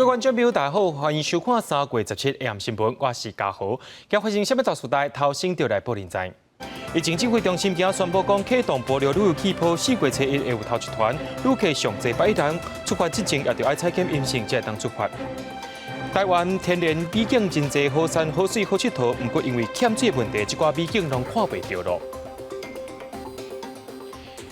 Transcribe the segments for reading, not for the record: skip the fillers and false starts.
各位觀眾朋友，大家好，歡迎收看3月17 AM 新聞，我是嘉豪。今發生啥物大事代，頭先就來報您知。疫情指揮中心今宣布講，啟動帛琉旅遊氣泡，4月初一會有頭一團旅客上濟100人出發之前，也著愛採檢陰性，才會當出發。台灣天然美景真濟，好山好水好𨑨迌，毋過因為欠水的問題，這寡美景攏看袂著囉。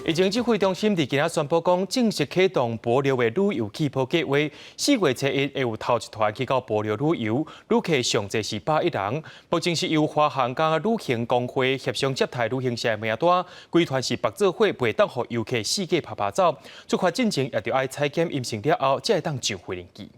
疫情指揮中心佇今仔宣布講，正式啟動帛琉的旅遊氣泡計劃。4月初一會有頭一團去到帛琉旅遊，旅客上濟是110人。目前是由華航佮旅行公會協商接待旅行社的名單，規團是縛做伙，袂當予遊客四界趴趴走。出發進前也著愛採檢陰性了後，才會當上飛機。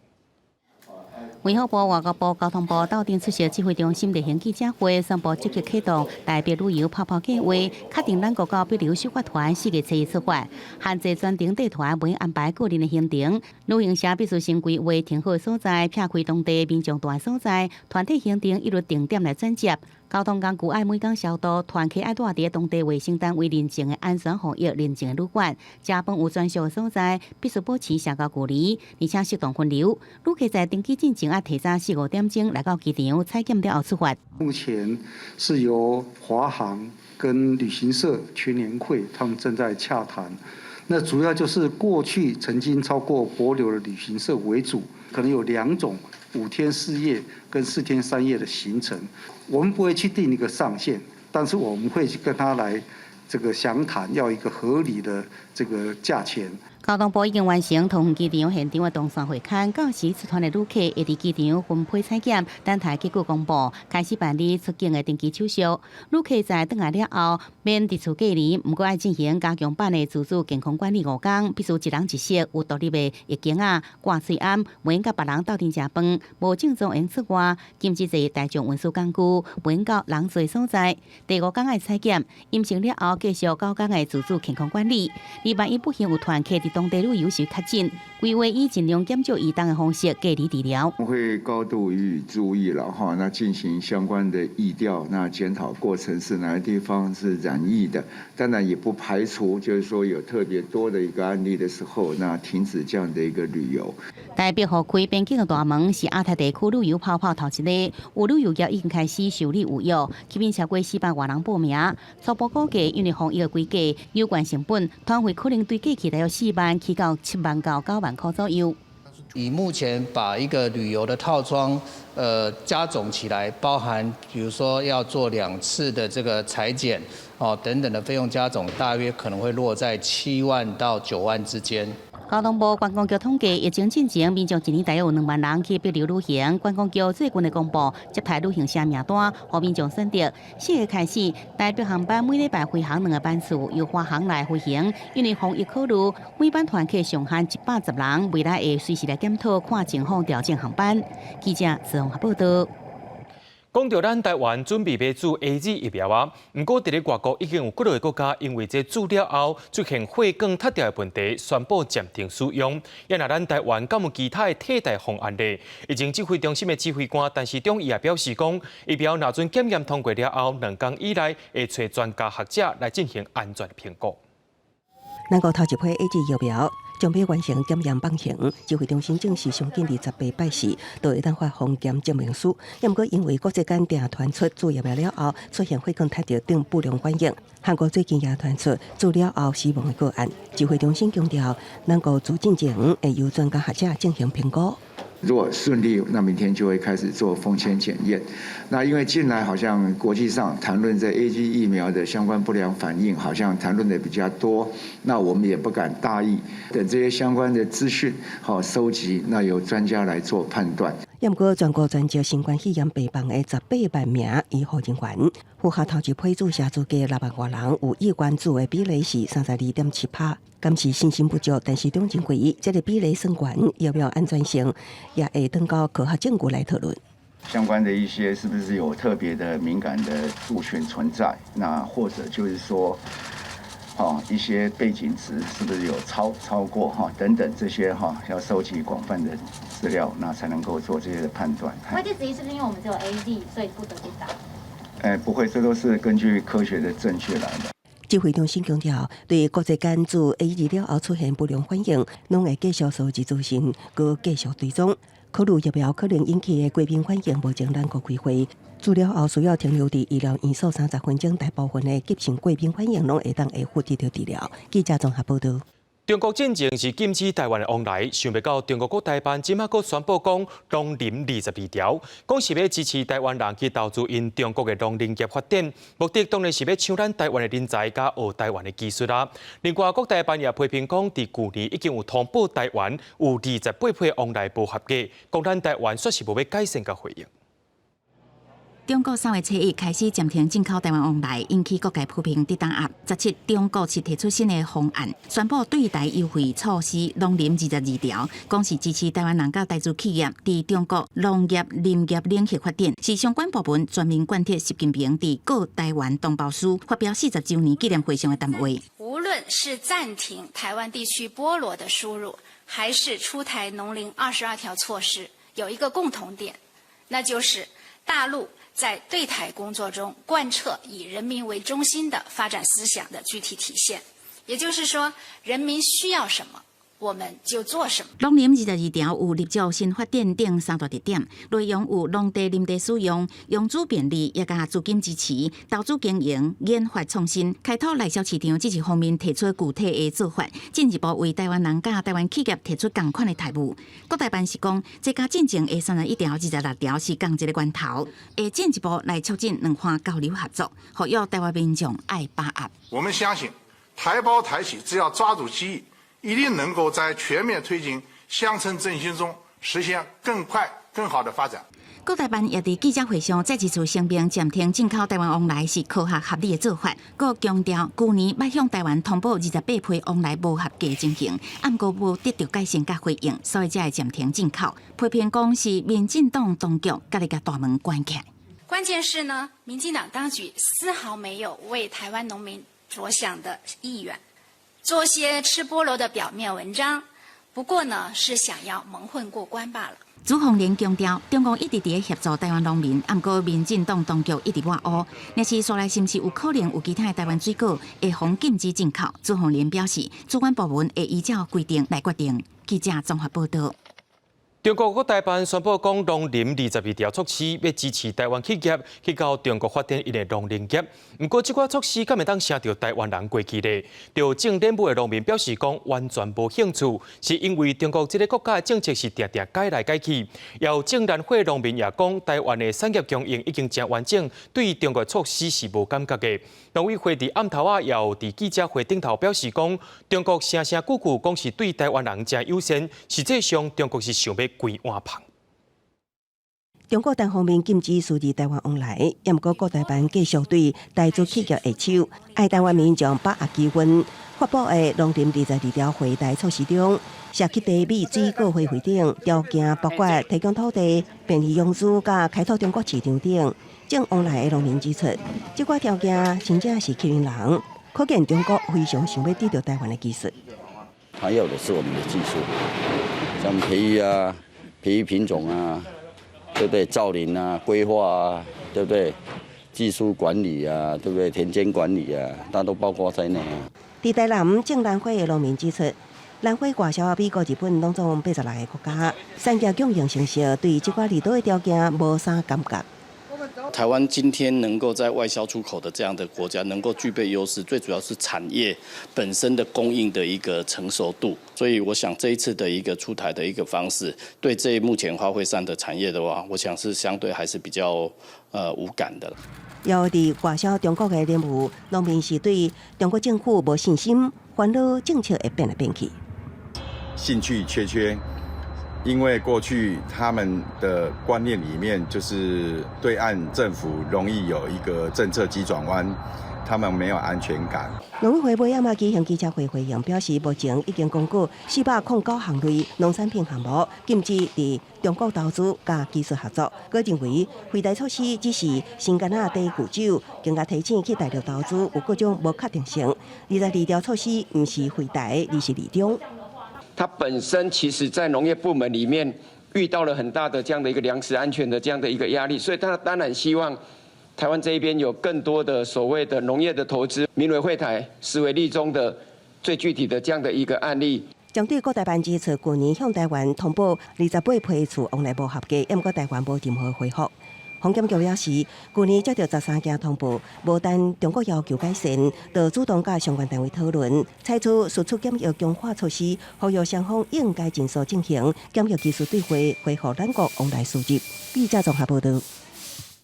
衛福部、外交部、交通部鬥陣出席指揮中心例行記者會，宣布積極啟動台北旅遊泡泡計劃，確定咱國到帛琉首發團4月初一出發，限制專程帶團，袂安排個人的行程。旅行社必須先規劃停好所在，避開當地民眾住的所在，團體行程一律定點來轉接。交通工具愛每工消毒，團客愛蹛佇當地衛生單位認證的安全防疫認證的旅館，食飯有專屬的所在，必須保持社交距離，而且適當分流。旅客在登機進前愛提早四五點鐘來到機場採檢了後出發。目前是由華航跟旅行社全聯會他們正在洽談，那主要就是過去曾經超過帛琉的旅行社為主，可能有兩種5天4夜跟4天3夜的行程，我們不會去定一個上限，但是我們會去跟他來這個詳談，要一個合理的這個價錢。交通部已經完成桃園機場現場的動線會勘，到時出團的旅客會佇機場分批採檢，等待結果公布，開始辦理出境的登機手續。旅客在轉來了後，免佇厝隔離，毋過愛進行加強版的自主健康管理5天，必須一人一室，有獨立的浴巾仔、掛喙罨，袂用佮別人鬥陣食飯，無症狀會出外，禁止坐大眾運輸工具，袂用到人濟所在。第五天愛採檢，陰性了後繼續9天的自主健康管理。而萬一不幸有團客佇當地旅遊時確診，規劃以盡量減少移動的方式隔離治療。會高度予以注意了哈，那進行相關的疫調，那檢討過程是哪個地方是染疫的，當然也不排除就是說有特別多的一個案例的時候，那停止這樣的一個旅遊。台北予開邊境的大門是亞太地區旅遊泡泡頭一个，有旅遊業已經開始受理預約，吸引超過400外人報名。初步估計，因為防疫的規格、有關成本，團費可能對過去大約4萬起到7萬到9萬塊左右。以目前把一個旅遊的套裝，加總起來，包含比如說要做兩次的這個採檢，哦等等的費用加總，大約可能會落在7萬到9萬之間。交通部觀光局統計，疫情進前，民眾一年大約有2萬人去帛琉旅行。觀光局最近的公布，接待旅行社名單，予民眾選擇。4月開始，台北航班每禮拜飛航兩個班次，由華航來飛行。因為防疫考慮，每班團客上限110人，未來會隨時來檢討，看情況調整航班。記者自宏報道。講著咱台灣準備欲注 AZ 疫苗啊，毋過佇咧外國已經有幾个國家因為這注了後出現血管脫掉的問題，宣布暫停使用。也若咱台灣敢有其他的替代方案咧？疫情指揮中心的指揮官陳時中伊也表示講，疫苗若準檢驗通過了後，2工以內會揣專家學者來進行安全評估。咱國頭一批 AZ 疫苗將欲完成檢驗放行，指揮中心證實上緊佇18拜四，就會當發封檢證明書。毋過因為國際間定傳出注疫苗了後出現血管脫掉等不良反應，韓國最近也傳出注了後死亡的個案。指揮中心強調，咱國注進前會由專家學者進行評估。如果順利，那明天就會開始做封簽檢驗。那因為近來好像國際上談論這 AZ 疫苗的相關不良反應，好像談論的比較多。那我們也不敢大意，等這些相關的資訊好收集，那由專家來做判斷。毋過全國專責新冠肺炎病房的18萬名醫護人員，符合頭一批注射資格6萬外人有意願注的比例是32.7%，敢是信心不足。但是陳時中認為，這個比例算懸，疫苗安全性也會等到科學證據來討論。相關的一些是不是有特別的敏感的族群存在？那或者就是說，哦，一些背景值是不是有超過哈？等等這些哈，要收集廣泛的資料，那才能夠做這些的判斷。外界質疑是不是因為我們只有 AZ，所以不得不打？欸，不會，這都是根據科學的證據來的。指揮中心強調，對國際間注 AZ 了後出現不良反應，攏會繼續收集資訊，閣繼續追蹤。考慮疫苗可能引起的過敏反應，目前咱閣開會治療後需要停留佇醫療院所30分鐘，大部分的急性過敏反應攏會當會獲得著治療。記者綜合報導。中國進前是禁止台灣的往來，想袂到中國國台辦這馬閣宣布講農林22條，講是欲支持台灣人去投資𪜶中國的農林業發展，目的當然是欲搶咱台灣的人才佮學台灣的技術啦。另外，國台辦也批評講，佇舊年已經有通報台灣有28批往來無合格，講咱台灣煞是無欲改善佮回應。中國3月初一開始暫停進口台灣往來，引起各界普遍的打壓。17，中國是提出新的方案，宣布對台優惠措施農林22條，講是支持台灣人佮台資企業佇中國農業、林業領域發展，是相關部門全面貫徹習近平佇告臺灣同胞書發表40週年紀念會上的談話。無論是暫停台灣地區菠蘿的輸入，還是出台農林二十二條措施，有一個共同點，那就是大陸在對台工作中貫徹以人民為中心的發展思想的具體體現，也就是說，人民需要什麼，我們就做什麼。農林22條有立足新發展等三大特點，內容有農地、林地使用、融資便利，也佮資金支持、投資經營、研發創新、開拓內銷市場，這幾方面提出具體的做法，進一步為台灣人佮台灣企業提出仝款的待遇。國台辦是講，這佮進前的31條、26條是仝一个源頭，會進一步來促進兩岸交流合作，呼籲台灣民眾愛把握。我們相信，台胞台企只要抓住機遇，一定能夠在全面推進鄉村振興中實現更快、更好的發展。國台辦也佇記者會上再一次聲明，暫停進口台灣往來是科學合理的做法，閣強調舊年捌向台灣通報28批往來無合格情形，毋過無得著改善佮回應，所以才會暫停進口。批評講是民進黨當局家己共大門關起來。關鍵是呢，民進黨當局絲毫沒有為台灣農民着想的意願。做些吃菠蘿的表面文章，不過呢是想要蒙混過關罷了。朱鳳蓮強調，中共一直佇協助台灣農民，毋過民進黨當局一直抹烏。若是煞來是毋是有可能有其他的台灣水果會予禁止進口？朱鳳蓮表示，主管部門會依照規定來決定。記者綜合報導。中國國台辦宣布講，農林22條措施欲支持台灣企業去到中國發展𪜶的農林業。毋過，這寡措施敢會當省著台灣人過去咧？著種蓮霧的農民表示講，完全無興趣，是因為中國這个國家的政策是定定改來改去。有種蘭花農民也講，台灣的產業供應已經誠完整，對中國措施是無感覺的。農委會佇暗頭仔也有佇記者會頂頭表示講，中國聲聲句句講是對台灣人誠友善，實際上中國是想欲規碗捧。中國單方面禁止輸入台灣往來，毋過國台辦繼續對台資企業下手，愛台灣民眾把握機會。發布的農林22條惠台措施中，涉及地米、水果、花卉等條件，包括提供土地、便利融資、佮開拓中國市場等。種往來的農民指出，這寡條件真正是吸引人，可見中國非常想欲得著台灣的技術。他要的是我們的技術，像培育啊、培育品種啊，對不對？造林啊、規劃啊，對不對？技術管理啊，對不對？田間管理啊，那都包括在內啊。佇台南種蘭花的農民指出，蘭花外銷美國、日本攏總86個國家，產業供應成熟，對這寡利多的條件無啥感覺。台灣今天能夠在外銷出口的這樣的國家，能夠具備優勢，最主要是產業本身的供應的一個成熟度。所以我想這一次的一個出台的一個方式，對這目前花卉上的產業的話，我想是相對還是比較無感的。有佇外銷中國的蓮霧，農民是對中國政府無信心，煩惱政策會變來變去。興趣缺缺。因為過去他們的觀念裡面，就是對岸政府容易有一個政策急轉彎，他們沒有安全感。農委會尾仔嘛舉行記者會回應，表示目前已經公告409項類農產品項目禁止佇中國投資佮技術合作。閣認為惠台措施只是生柑仔底舊酒，更加提醒去大陸投資有各種無確定性。22條措施毋是惠台，而是利中。它本身其實，在農業部門裡面遇到了很大的這樣的一個糧食安全的這樣的一個壓力，所以他當然希望台灣這一邊有更多的所謂的農業的投資，名為惠台，實為利中的最具體的這樣的一個案例。針對國台辦指出，舊年向台灣通報28批次往來無合格，毋過台灣無任何回覆。防檢局表示，舊年接到13件通報，無等中國要求改善，就主動佮相關單位討論，採取輸出檢疫強化措施，呼籲雙方應該盡速進行檢疫技術對話，恢復兩國往來輸入。記者綜合報道。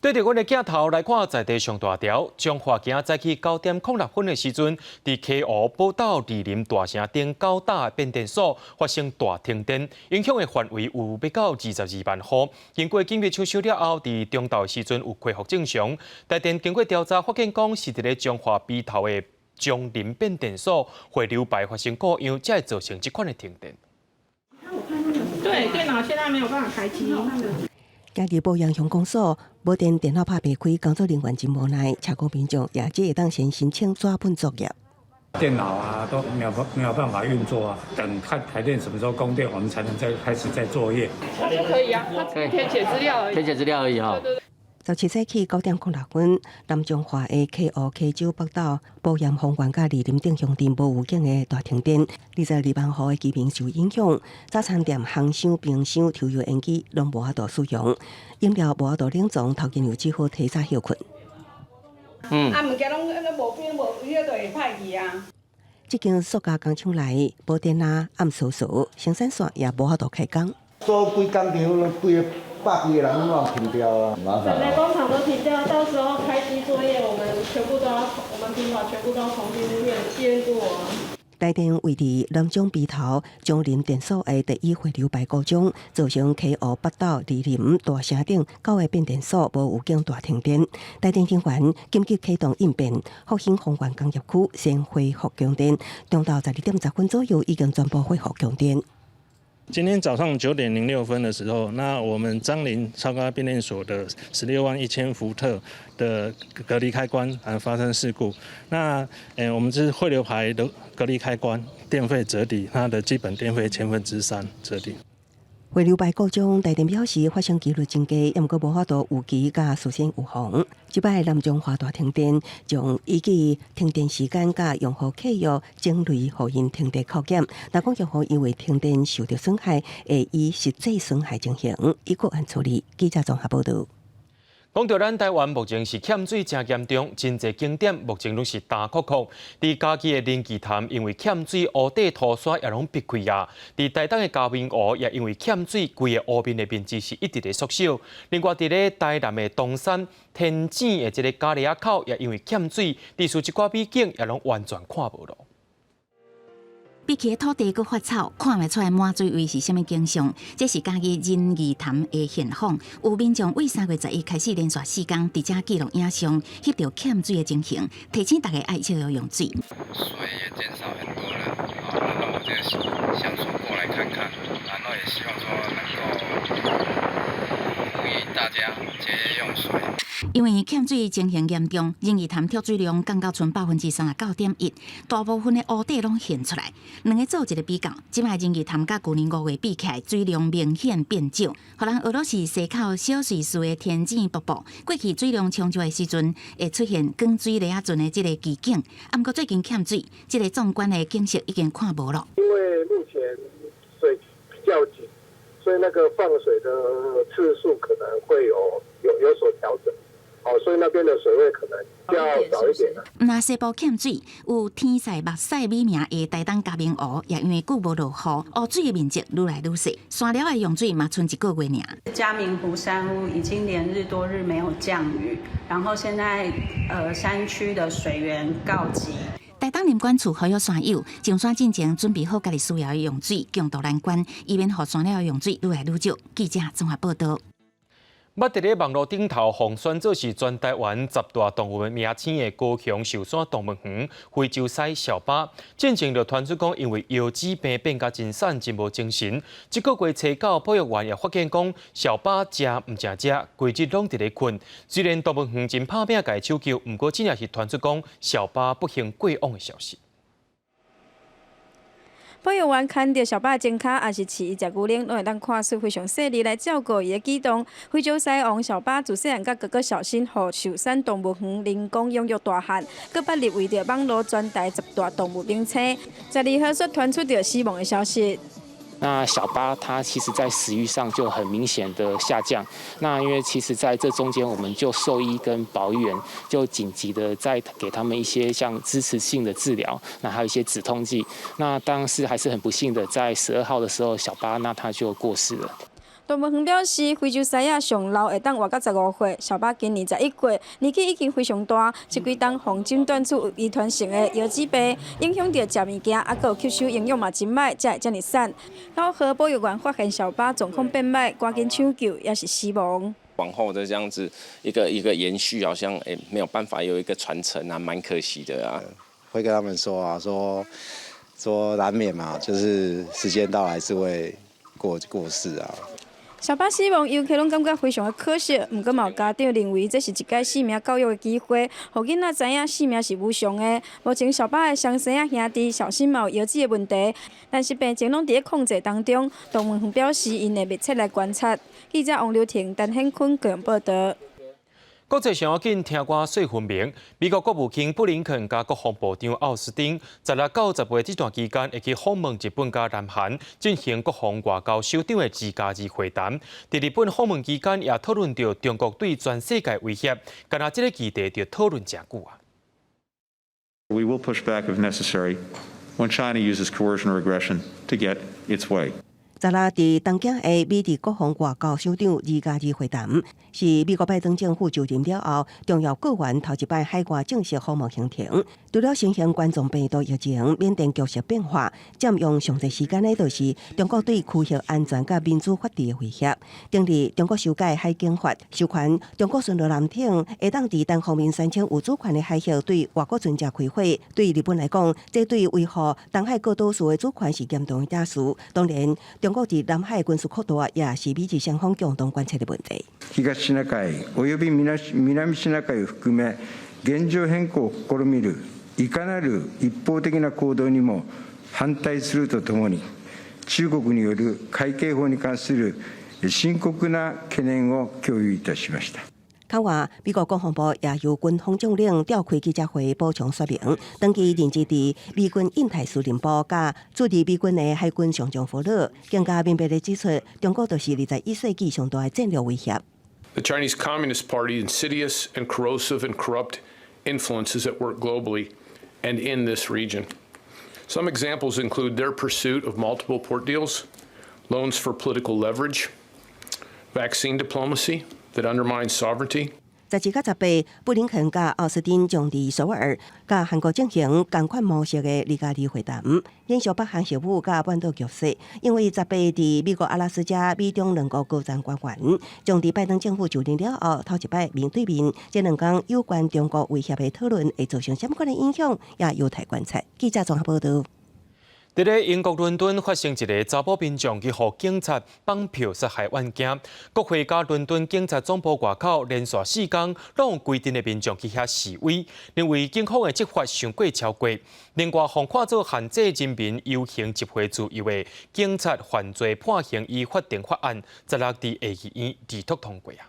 對著阮的鏡頭來看，在地上大條，彰化今早起9點06分的時陣，佇溪湖寶斗二林大城頂九搭變電所發生大停電，影響的範圍有欲到22萬戶。經過緊急搶修了後，佇中晝的時陣有恢復正常。台電經過調查，發現講是佇咧彰化埤頭的樟林變電所匯流排發生故障，才會造成這款的停電。對，電腦現在沒有辦法開機。嘉義埔鹽鄉公所無電，電腦拍袂開，工作人員真無奈，車公民眾也只會當先申請紙本作業。電腦啊都沒有辦法運作啊，等看台電什麼時候供電，我們才能再開始再作業。他說可以啊，他填寫資料而已。填寫資料而已哈。 17早起9點06分，南彰化的溪湖溪州北斗埔鹽豐原佮二林等鄉鎮無預警的大停電，22萬戶的居民受影響，早餐店、烘箱、冰箱、抽油煙機攏無法度使用，飲料無法度冷藏，頭家娘只好提早歇睏。啊，物件攏攏無變無，伊就會歹去啊。這間塑膠工廠內無電啊，暗嗖嗖，生產線也無法度開工。所規工廠攏規個百幾個人攏停掉啊，麻煩。整個工廠都停掉，到時候開機作業，我們全部都要，我們平板全部都要重新驗驗過啊。台電位佇南彰埤頭樟林電所的第一匯流排故障，造成溪湖北斗二林大城頂九个變電所無預警大停電。台電人員緊急啟動應變，復興豐原工業區先恢復供電，中晝12點10分左右已經全部恢復供電。今天早上9點06分的時候，那我們樟林超高壓變電所的16萬1000伏特的隔離開關啊發生事故。那我們這是匯流排的隔離開關，電費折抵它的基本電費3/1000折抵。匯流排故障，台電表示發生幾率真低，毋過無法度預期佮事先預防。這擺南彰化大停電，將依據停電時間佮用戶契約整類予𪜶停電扣減。若講用戶因為停電受到損害，會依實際損害情形依個案處理。記者綜合報道。講到咱台灣目前是欠水誠嚴重，真濟景點目前攏是焦涸涸。佇嘉義的仁義潭，因為欠水，湖底塗沙也攏閉開啊。佇台東的嘉明湖也因為欠水，規个湖面的面積是一直咧縮小。另外，佇咧台南的東山天井的這个嘉里仔口也因為欠水，地處一寡美景也攏完全看無囉。比起土地閣發臭，看袂出來滿水位是啥物景象。這是嘉義仁義潭的現況。有民眾為3月11開始連續4工佇遮記錄影像，翕著欠水的情形，提醒大家愛節約用水。水也減少很多了，然後我就想說過來看看，然後也希望說能夠呼籲大家節約用水。因為欠水情形嚴重，仁義潭蓄水量降到賰39.1%，大部分的湖底攏現出來。兩个做一个比較，這擺仁義潭佮舊年5月比起來，水量明顯變少。予人學囉是溪口小瑞士的天井瀑布，過去水量充足的時陣，會出現滾水螺仔陣的這个奇景。啊，毋過最近欠水，這个壯觀的景色已經看無囉。因為目前水比較緊，所以那個放水的次數可能會有所調整。哦，所以那邊的水位可能較少一點。若西部欠水，有天賽目屎美名的台東嘉明湖，也因為久無落雨，湖水的面積愈來愈細，山寮的用水嘛賰一個月爾。嘉明湖山屋已經連日多日沒有降雨，然後現在山區的水源告急。台東林管處呼籲山友上山進前準備好家己需要的用水，共渡難關，以免予山寮的用水愈來愈少。記者綜合報道。捌佇咧網路頂頭，予選做是全台灣十大動物明星的高雄壽山動物園非洲獅小巴，進前就傳出講，因為腰子病變甲真散，真無精神。這個月初九，保育員也發現講，小巴食毋誠食，規日攏佇咧睏。雖然動物園真拍拚共伊搶救，毋過真正是傳出講小巴不幸過往的消息。保育員牽著小巴的前跤，抑是飼伊食牛奶，攏會當看出非常細膩來照顧伊的舉動。非洲獅王小巴自細漢佮哥哥小新，予壽山動物園人工養育大漢，閣捌入圍著網路全台十大動物明星。12號煞傳出著死亡的消息。那小巴它其實在食慾上就很明顯的下降。那因為其實在這中間，我們就獸醫跟保育員就緊急的在給他們一些像支持性的治療，那還有一些止痛劑。那當時還是很不幸的，在12號的時候，小巴那他就過世了。動物園表示，非洲獅仔上老會當活到15歲，小巴今年11歲，年紀已經非常大。這幾冬予診斷出有遺傳性的腰子病，影響著食物件，抑閣有吸收營養嘛真䆀，才會遮爾瘦。9號保育員發現小巴狀況變䆀，趕緊搶救，也是死亡。往後的這樣子一個一個延續，好像沒有辦法有一個傳承啊，蠻可惜的啊。會跟他們說啊，說說難免嘛，就是時間到還是會過世啊。小巴死亡，遊客攏感覺非常的可惜。毋過嘛有家長認為這是一擺生命教育的機會，予囡仔知影生命是無常的。目前小巴的雙生仔兄弟小新嘛有腰子的問題，但是病情攏佇咧控制當中。動物園表示，𪜶會密切來觀察。記者王劉婷、陳顯坤高雄報導。國際上要緊聽歌細分明。美國國務卿布林肯佮國防部長奧斯汀，16到18這段期間會去訪問日本佮南韓，進行國防外交首長的2+2會談。佇日本訪問期間，也討論著中國對全世界威脅，敢若這个議題就討論誠久啊。 We will push back if necessary when China uses coercion or aggression to get its way. 十六佇東京的美日國防外交首長2+2會談，是美國拜登政府就任了後重要閣員頭一擺海外正式訪問行程。除了新型冠狀病毒疫情、緬甸局勢變化，佔用上濟時間的，就是中國對區域安全佮民主法治的威脅。頂日中國修改海警法，授權中國巡邏艦艇會當佇單方面宣稱有主權的海域對外國船隻開火。對日本來講，這對維護東海各島嶼的主權是嚴重的大事。當然，中國佇南海軍事擴大也是美日雙方共同關切的問題。東シナ海及び南シナ海を含め現狀変更を試みるいかなる一方的な行動にも反対するとともに、中国による海警法に関する深刻な懸念を共有いたしました。此外，美國國防部也由軍方將領召開記者會補充說明，長期任職佇美軍印太司令部佮駐日美軍的海軍上將弗魯，更加明白地指出，中國就是21世紀上大的戰略威脅。 The Chinese Communist Party insidious and corrosive and corrupt influences at work globally and in this region. Some examples include their pursuit of multiple port deals, loans for political leverage, vaccine diplomacy that undermines sovereignty. 17佮18，布林肯佮奧斯汀將佇首爾佮韓國進行仝款模式的2+2會談，延續北韓核武佮半島局勢。因為十八佇美國阿拉斯加美中兩國高層官員將佇拜登政府就任了後頭一擺面對面，這兩工有關中國威脅的討論會造成啥物款的影響，也有待觀察。記者綜合報導。佇咧英國倫敦發生一个查埔民眾去予警察綁票殺害案件，國會佮倫敦警察總部外口連續四工，攏有規陣的民眾去遐示威，認為警方的執法傷過超過。另外，予看做限制人民遊行集會自由的警察犯罪判刑依法定法案，十六佇下議院二讀通過啊。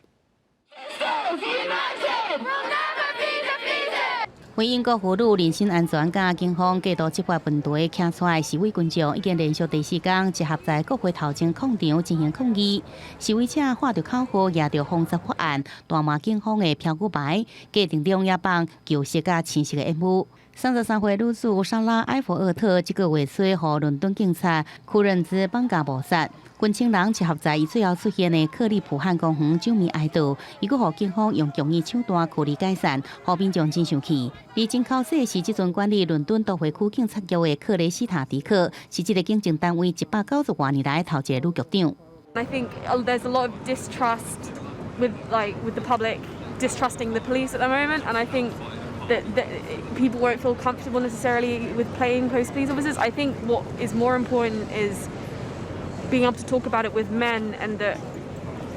為英國婦女人身安全佮警方過度執法問題，站出來示威群眾已經連續第四工集合在國會頭前廣場進行抗議。示威者喊著口號，舉著封殺法案，大罵警方的標語牌，過程中也放舊色佮青色的煙霧。33歲女子莎拉·埃弗爾特這个月初予倫敦警察庫倫茲綁架謀殺，近千人集合在伊最後出現的克利普漢公園酒面哀悼，伊閣予警方用強硬手段驅離解散，予民眾真生氣。而真口說是這陣管理倫敦都會區警察局的克雷斯塔迪克，是這个警政單位190外年來頭一个女局長。 I think there's a lot of distrust with like with the public distrusting the police at the moment, and I think that people won't feel comfortable necessarily with plain clothes police officers. I think what is more important is being able to talk about it with men and the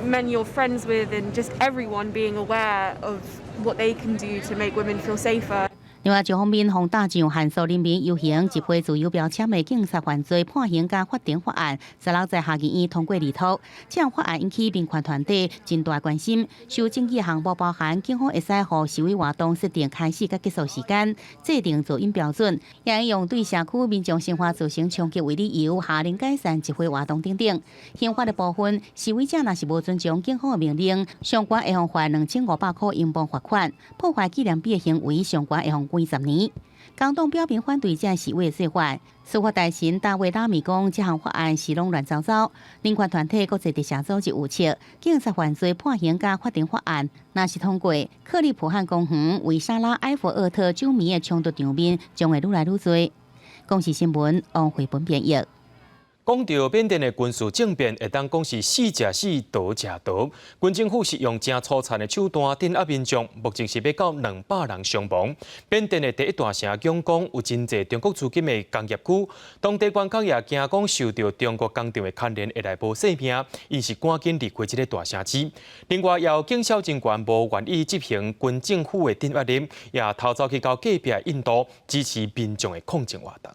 men you're friends with and just everyone being aware of what they can do to make women feel safer. 另外一方面，予打上限縮人民遊行集會自由標籤的警察犯罪判刑佮法庭法案，16在下議院通過立托。這項法案引起民權團體真大關心。受爭議項目包含警方會使予示威活動設定開始佮結束時間、制定噪音標準，也用對社區民眾生活造成衝擊為理由，下令解散集會活動等等。刑法的部分，示威者若是無遵從警方的命令，上懸會予罰2500箍英鎊罰款；破壞紀念碑的行為，上懸會予關10年。工黨表明反對這示威的做法。司法大臣大衛拉米講，這項法案是攏亂糟糟。人權團體國際特赦組織預測，警察犯罪判刑佮法庭法案若是通過，克利普漢公園維沙拉埃弗爾特酒迷的衝突場面將會愈來愈濟。公視新聞王慧本編譯。講到緬甸的軍事政變，會當講是死者死，逃者逃。軍政府是用誠粗殘的手段鎮壓民眾，目前是欲到200人傷亡。緬甸的第一大城仰光有真濟中國資金的工業區，當地員工也驚講受著中國工廠的牽連會來無性命，𪜶是趕緊離開這个大城市。另外，也有警消人員無願意執行軍政府的鎮壓令，也逃走去到隔壁印度支持民眾的抗爭活動。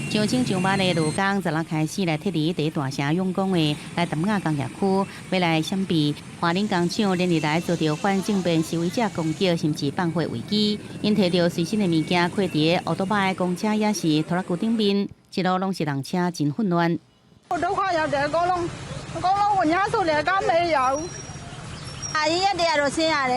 上千上萬的勞工，十六開始來撤離第一大城仰光的來南亞工業區，欲來閃避華人工廠連日來遭著反政變示威者攻擊，甚至放火危機。𪜶提著隨身的物件，坐佇歐多擺公車，抑是拖拉機頂面，一路攏是人車，真混亂。我都看有這個攏，個攏混凝土連個沒有，阿姨一啲就先啊，你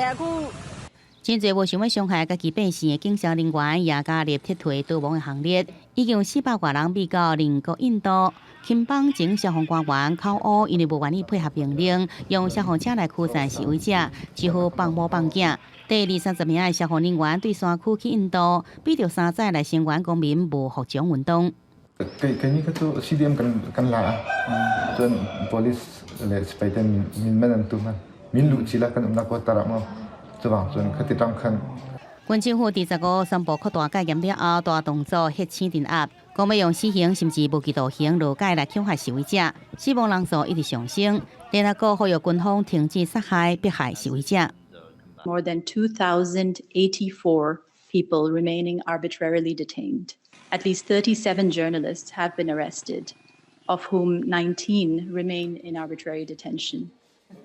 真濟無想欲傷害家己百姓的警消人員，也加入撤退逃亡的行列。已經有400外人避到鄰國印度。欽邦前消防官員口烏，因為無願意配合命令，用消防車來驅散示威者，只好放母放囝。第二三十名的消防人員對山區去印度，比著三載來聲援公民無服從運動。 Kei ni ka cu CDM kan la cun police le sipai ten min man an tu man min luh chila kan umnak khua tar ah maw cuvang cun khati tang khan 軍政府佇15宣布擴大戒嚴了後，大動作血腥鎮壓，講欲用死刑甚至無期徒刑勞改來恐嚇示威者，死亡人數一直上升。聯合國呼籲軍方停止殺害、迫害示威者。 More than 2,084 people remaining arbitrarily detained. At least 37 journalists have been arrested, of whom 19 remain in arbitrary detention.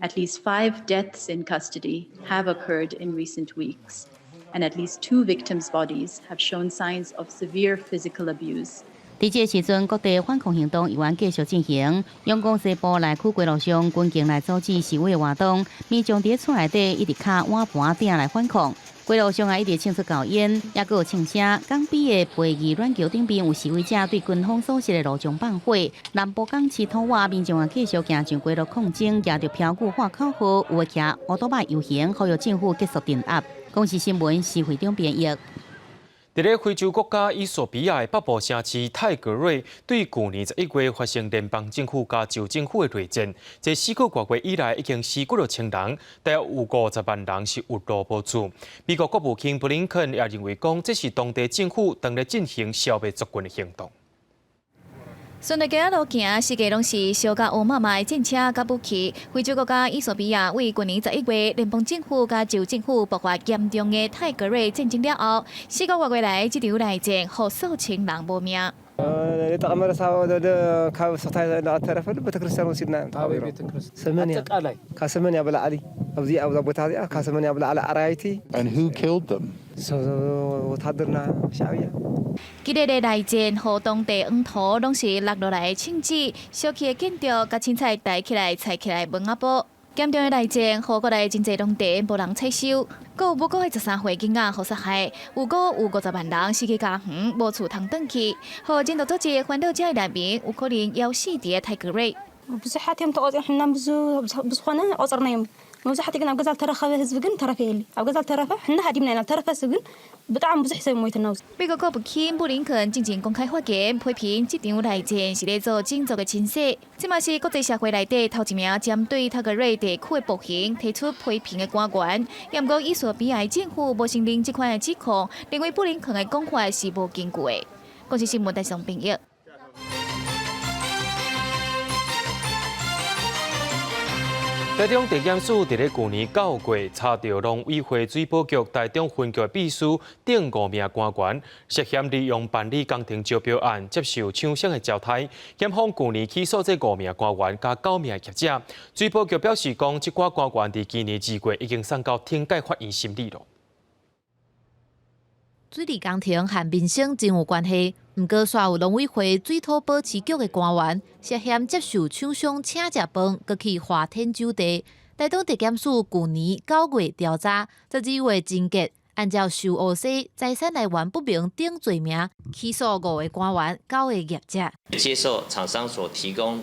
At least five deaths in custody have occurred in recent weeks, and at least two victims' bodies have shown signs of severe physical abuse. 佇這个時陣，各地反抗行動依然繼續進行。仰光西部內區街路上，軍警來阻止示威活動，民眾佇厝內底一直敲碗盤鼎來反抗。街路上也一直衝出厚煙，抑閣有槍聲。港比的培義軟橋頂邊有示威者對軍方所設的路障放火。南部港市土瓦民眾也繼續行上街路抗爭，舉著標語喊口號，有的騎烏多擺遊行，呼籲政府結束鎮壓。公視新聞施會長編譯。佇咧非洲國家衣索比亞的北部城市泰格瑞，對舊年11月發生聯邦政府佮州政府的內戰，這4個外月以來已經死幾若千人，大約有50萬人是有路無厝。美國國務卿布林肯也認為講，這是當地政府當咧進行消滅族群的行動。順著街仔路行，四界攏是燒甲烏麻麻的戰車佮武器。非洲國家衣索比亞為舊年11月聯邦政府佮州政府爆發嚴重的泰格瑞戰爭了後，4個外月來這場內戰，予數千人無命。 ካብ ስቕታይ ተረፈ ቤተክርስትያን ወሲድና ሰመንያ ካብ ሰመንያ ብላዕሊ ኣብዚ ኣብዛ ቦታ እዚኣ ካብ ሰመንያ ብላዕሊ ኣራይቲ And who killed them? ወታደርና ሻዕብያ 激烈的內戰，予當地黃土攏是落落來的銃子，燒去的建築，佮凊彩抬起來、踩起來糜仔煲。嚴重的內戰，予國內真濟農田無人採收，閣有無辜的13歲囡仔予殺害，有閣有50萬人失去家園，無厝通轉去，予人道組織煩惱這的難民有可能枵死佇泰格瑞。 ብዙሓት እዮም ተቆፂሮም ብዝኾነ ቆፅርናዮም መብዛሕትኡ ግን ኣብ ገዛ ዝተረኸበ ህዝቢ ግን ተረፈ የለ ኣብ ገዛ ዝተረፈ ሕና ሃዲምና ኢና ዝተረፈ ሰብ ግን ብጣዕሚ ብዙሕ ሰብ ሞይትና። 美國國務卿布林肯進前公開發言，批評這場內戰是咧做種族的清洗。這嘛是國際社會內底頭一名針對泰格瑞地區的暴行提出批評的官員。毋過，衣索比亞政府無承認這款的指控，認為布林肯的講法是無根據的。公視新聞台上編譯。台中地檢署佇咧舊年9月查著農委會水保局台中分局秘書等五名官員涉嫌利用辦理工程招標案接受廠商的招刣。檢方舊年起訴這五名官員佮九名業者。水保局表示講，這寡官員佇今年2月已經送到懲戒法院審理囉。水利工程和民生真有關係，毋過煞有農委會水土保持局的官員涉嫌接受廠商請食飯，閣去花天酒地。台東地檢署舊年9月調查，12月偵結，按照受烏西財產來源不明等罪名起訴五个官員、九個業者。接受廠商所提供，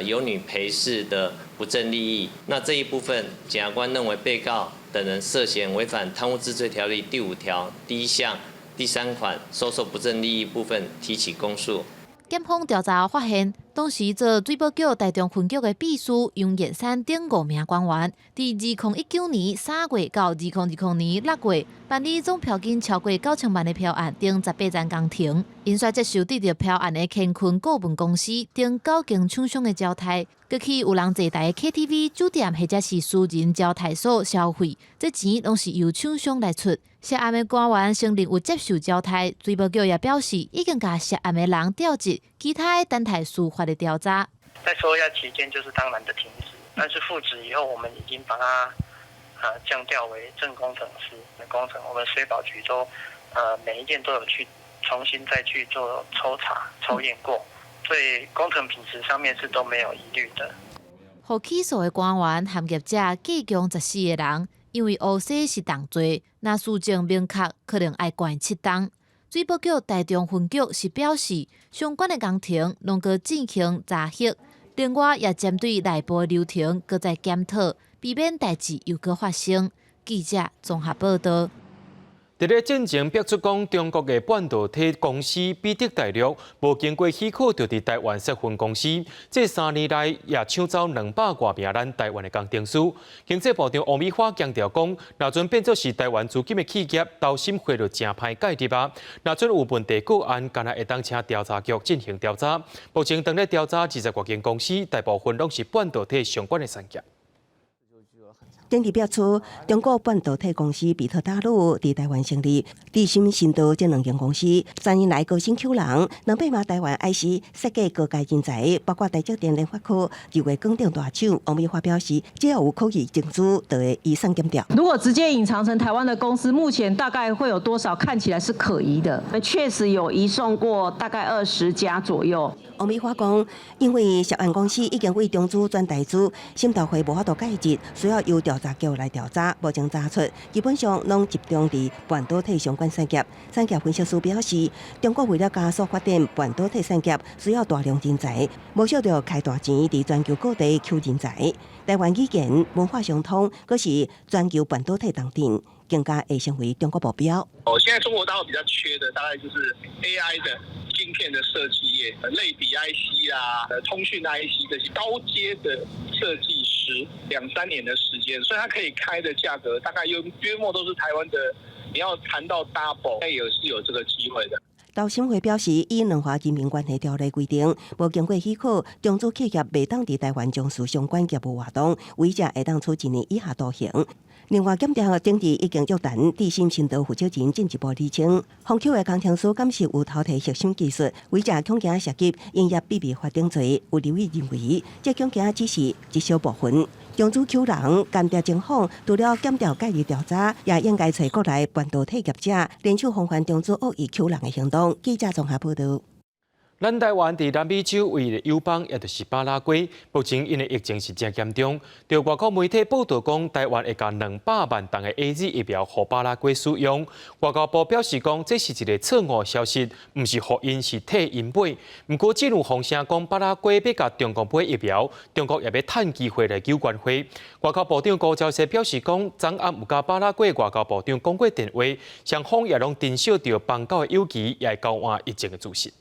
有女陪侍的不正利益，那這一部分檢察官認為被告等人涉嫌違反貪污治罪條例第五條第一項第三款收受不正利益部分提起公訴。檢方調查發現，當時做水保局台中分局的秘書楊彦山等五名官員，佇2019年3月到2020年6月辦理總標金超過9000萬的標案等18層工程，𪜶煞接受得著標案的乾坤顧問公司等九間廠商的招刣，閣去有人坐台的 KTV、酒店或者是私人招待所消費，這錢攏是由廠商來出。涉案的官員承認有接受招刣，水保局也表示已經共涉案的人調職，其他的等待司法的調查。在收押期間就是當然的停職，但是復職以後，我們已經把它降調為正工程師的工程，我們水保局都每一件都有去重新再去做抽查抽驗過，所以工程品質上面是都沒有疑慮的。予起訴的官員和業者計共14個人，因為烏西是重罪，若事證明確，可能愛關7冬。水保局台中分局是表示，相關的工程攏閣進行查核，另外也針對內部流程閣再檢討，避免代誌又閣發生。記者綜合報道。佇咧進前爆出講，中國的半導體公司比特大陸無經過許可就佇台灣設分公司，這3年來也搶走200外名咱台灣的工程師。經濟部長王美花強調講，若陣變做是台灣資金的企業，投審會就誠歹介入啊。若陣有問題個案，敢若會當請調查局進行調查。目前正咧調查20外間公司，大部分攏是半導體相關的產業。頂日表示，中國半導體公司比特大陸佇台灣成立，致芯新導這兩間公司3年來高薪吸人，200萬台灣 IC 設計高階人才，包括台積電聯發科、日月光等大廠。王美花表示，只要有可疑證據，就會移送檢調。如果直接隱藏成台灣的公司，目前大概會有多少看起來是可疑的？確實有移送過大概20家左右。王美花講，因為涉案公司已經為中資轉台資，審調會無法度介入，需要由調查局來調查。目前查出基本上攏集中佇半導體相關產業。產業分析師表示，中國為了加速發展半導體產業，需要大量人才，無少著開大錢佇全球各地搶人才。台灣語言文化相通，閣是全球半導體重鎮，更加會成為中國目標。哦，現在中國大陸比較缺的，大概就是 AI 的晶片的設計業，類比 IC 啊、通訊 IC 這些高階的設計師，兩三年的時間，所以它可以開的價格大概約約莫都是台灣的，你要談到 double，也是有這個機會的。投審會表示，依《兩岸人民關係條例》規定，無經過許可，中資企業袂當佇台灣從事相關業務活動，違者會當處一年以下徒刑。另外，檢調頂日已經約談致芯新導負責人進一步釐清，封口的工程師敢是有偷提核心技術，違者恐驚涉及營業秘密法等罪。有立委認為，這恐驚只是一小部分。中資吸人間諜情況，除了檢調介入調查，也應該揣國內半導體業者聯手防範中資惡意吸人的行動。記者綜合報導。咱台灣佇南美洲唯一的友邦，也就是巴拉圭，目前𪜶的疫情是誠嚴重。著外國媒體報導講，台灣會共200萬筒的 AZ 疫苗予巴拉圭使用。外交部表示講，這是一个錯誤消息，毋是予𪜶，是替𪜶買。毋過，真有風聲講巴拉圭欲共中國買疫苗，中國也欲趁機會來糾關稅。外交部長高昭勢表示講，昨暗有佮巴拉圭外交部長講過電話，雙方也攏珍惜著邦交的友誼，也會交換疫情的資訊。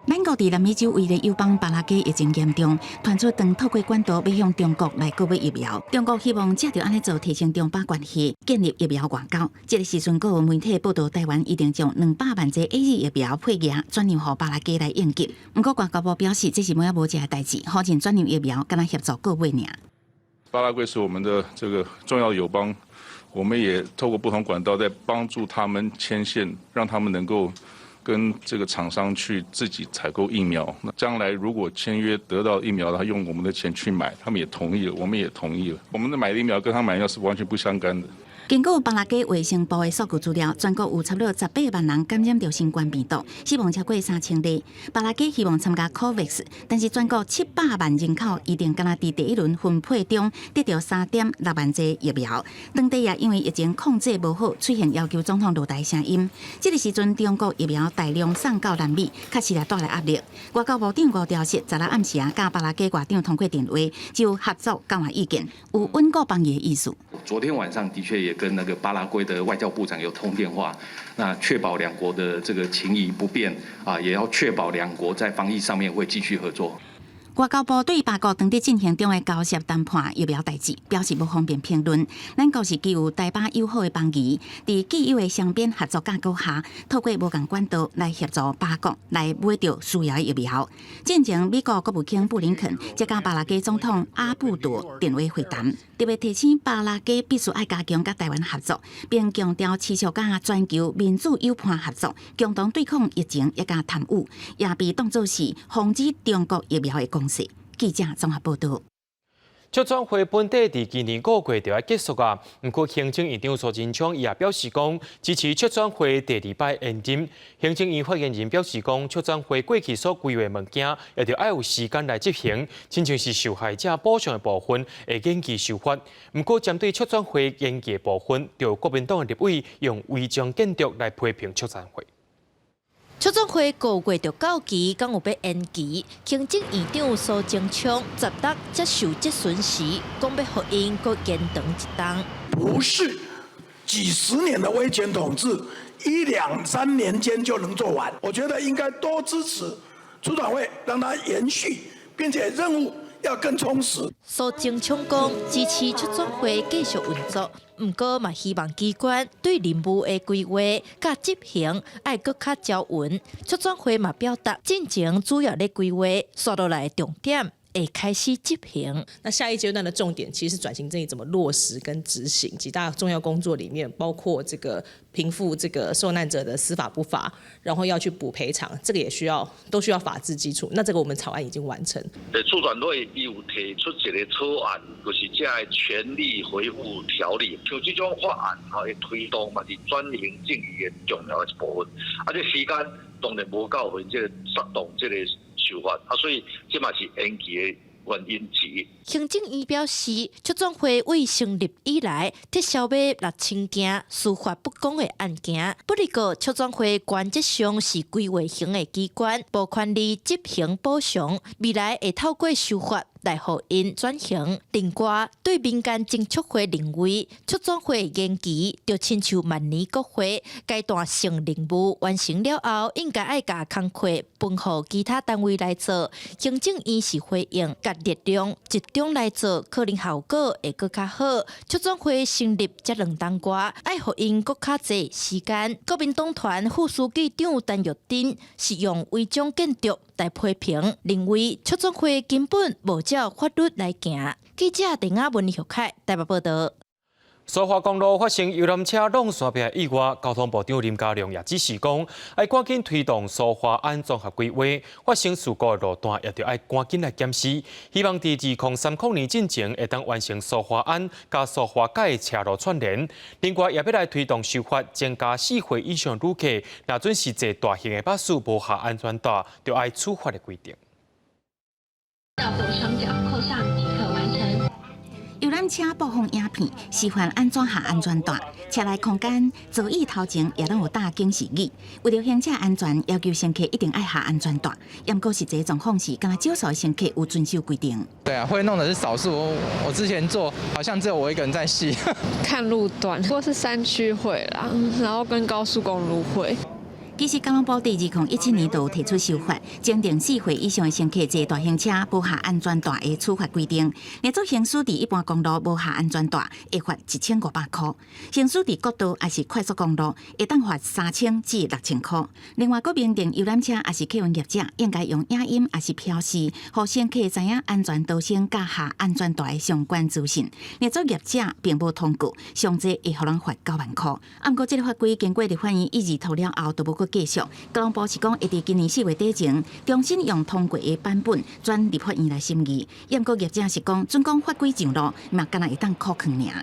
咱國佇南美洲唯一友邦巴拉圭疫情嚴重，傳出當透過管道欲向中國來購買疫苗。中國希望藉著按呢做提升中巴關係，建立疫苗外交。這个時陣，閣有媒體報道，台灣一定將200萬劑 AZ 疫苗配額轉讓予巴拉圭來應急。毋過外交部表示，這是無仔無食的代誌，否認轉讓疫苗，敢若協助購買爾。巴拉圭是我們的這個重要友邦，我們也透過不同管道在幫助他們牽線，讓他們能夠跟這個廠商去自己採購疫苗。那將來如果簽約得到疫苗，他用我們的錢去買，他們也同意了，我們也同意了。我們的買的疫苗跟他買疫苗是完全不相干的。根據巴拉圭衛生部的數據資料，全國有差不多18萬人感染著新冠病毒，死亡超過3000例。巴拉圭希望參加 COVAX，但是全國700萬人口一定敢若佇第一輪分配中得著3.6萬劑疫苗。當地也因為疫情控制無好，出現要求總統落台聲音。這个時陣，中國疫苗大量送到南美，確實也帶來壓力。外交部長吳釗燮昨日暗時啊，佮巴拉圭外長通過電話，就合作交換意見，有穩固邦誼的意思。昨天晚上的確也跟那個巴拉圭的外交部長有通電話，那確保兩國的這個情誼不變啊，也要確保兩國在防疫上面會繼續合作。外交部對巴國當地進行中的交涉談判疫苗代誌表示無方便評論。咱國是具有台巴友好的邦誼，佇既有的雙邊合作架構下，透過無仝管道來協助巴國來買著需要的疫苗。進前美國國務卿布林肯才佮巴拉圭總統阿布多電話會談，特別提醒巴拉圭必須愛加強佮台灣合作，並強調持續佮全球民主友伴合作，共同對抗疫情抑佮貪污，也被當作是防止中國疫苗的攻勢。記者綜合報導。促轉會本底佇今年5月就欲結束啊，毋過行政院長蘇貞昌伊也表示講支持促轉會第二擺延任。行政院發言人表示講，促轉會過去所規劃物件，也著愛有時間來執行，親像是受害者補償的部分會延期修法。毋過針對促轉會延期的部分，就國民黨的立委用違章建築來批評促轉會。促轉會5月就到期，敢有欲延期？行政院長蘇貞昌十六接受質詢時，講欲予𪜶閣延長一冬。不是幾十年的威權統治，一兩三年間就能做完。我覺得應該多支持促轉會，讓它延續，並且任務要更充實。蘇貞昌講支持促轉會繼續運作，毋過嘛希望機關對任務的規劃佮執行愛閣較周勻。促轉會嘛表達進前主要咧規劃，紲落來重點會開始執行。那下一階段的重點其實是轉型正義怎麼落實跟執行，幾大重要工作裡面包括這個平復這個受難者的司法不法，然後要去補賠償，這個也需要都需要法治基礎。那這個我們草案已經完成。促轉會伊有提出一個草案，就是這个權利回復條例，像這種法案吼，會推動嘛是轉型正義的重要一部分。啊，這時間當然無夠予𪜶這個策動這個修法，啊，所以這嘛是延期的原因之一。行政院表示，促轉會自成立以來，撤銷欲6000件司法不公的案件。不過，促轉會原則上是規劃型的機關，無權力執行補償，未來會透過修法來予𪜶轉型。另外，對民間偵促會認為，促轉會延期，就親像萬年國會階段性任務完成了後，應該愛共工課分予其他單位來做。行政院是回應，共力量集中來做，可能效果會閣較好。促轉會成立才2冬外，愛予𪜶閣較濟時間。國民黨團副書記長陳玉珍是用違章建築來批評，認為促轉會根本無照法律來行。記者鄧亞文、葉凱台北報導。蘇花公路發生遊覽車挵山壁意外，交通部長林佳龍也指示講，愛趕緊推動蘇花安綜合規劃，發生事故的路段也著愛趕緊來檢視，希望佇2030年進前會當完成蘇花安佮蘇花改的車路串聯。另外，也欲來推動修法，增加4歲以上旅客，若準是坐大型的巴士無繫安全帶，著愛處罰的規定。左雙腳扣上即可完成。遊覽車播放影片，示範按怎繫安全帶。車內空間座椅頭前也攏有搭警示語。為著行車安全，要求乘客一定愛繫安全帶。毋過實際狀況是，敢若少數乘客有遵守規定。對啊，會弄的是少數。我之前坐，好像只有我一個人在繫。看路段，如果是山區會啦，然後跟高速公路會。其實交通部佇2017年就提出修法，增訂4歲以上的乘客坐大型車無繫安全帶的處罰規定。若做行駛佇一般公路無繫安全帶，會罰1500箍；行駛佇國道抑是快速公路，會當罰3000至6000箍。另外，閣明定遊覽車抑是客運業者應該用影音抑是標示，予乘客知影安全逃生佮繫安全帶的相關資訊。若做業者並無通告，上濟會予人罰9萬箍。啊，毋過這个法規經過立法院議字通了後，都無閣繼續。交通部是講會佇今年4月底前，重新用通過的版本轉立法院來審議。毋過業者是講，準講法規上路，嘛敢若會當苦囥爾。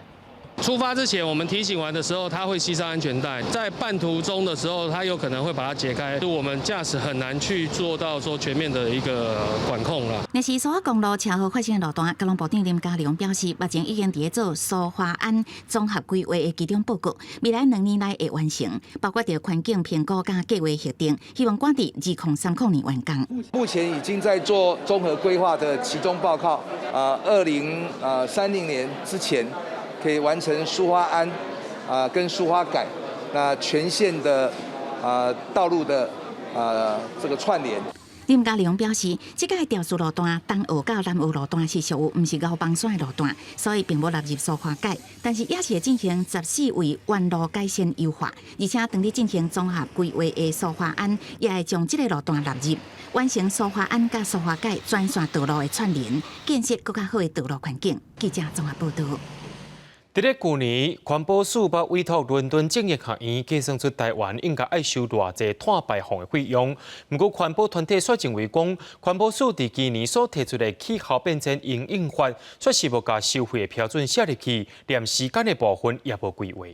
出發之前，我們提醒完的時候，他會繫上安全帶；在半途中的時候，他有可能會把它解開。就我們駕駛很難去做到說全面的一個管控啦。若是蘇花公路車禍發生的路段，交通部長林佳龍表示，目前已經佇咧做蘇花安綜合規劃的期中報告，未來2年內會完成，包括著環境評估佮計畫核定，希望趕佇2030年完工。目前已經在做綜合規劃的期中報告，2030年之前，可以完成蘇花安跟蘇花改，那全線的道路的這個串聯。林佳龍表示，這個肇事路段東澳到南澳路段是屬於毋是高崩山的路段，所以並無納入蘇花改，但是也是會進行14位彎路改善優化，而且當咧進行綜合規劃的蘇花安，也會將這個路段納入，完成蘇花安佮蘇花改全線道路的串聯，建設閣較好的道路環境。記者綜合報導。佇咧舊年，環保署捌委託倫敦政經學院計算出台灣應該愛收偌濟碳排放的費用。毋過環保團體卻認為講，環保署佇今年所提出的氣候變遷因應法，卻是無共收費的標準寫入去，連時間的部分也無規劃。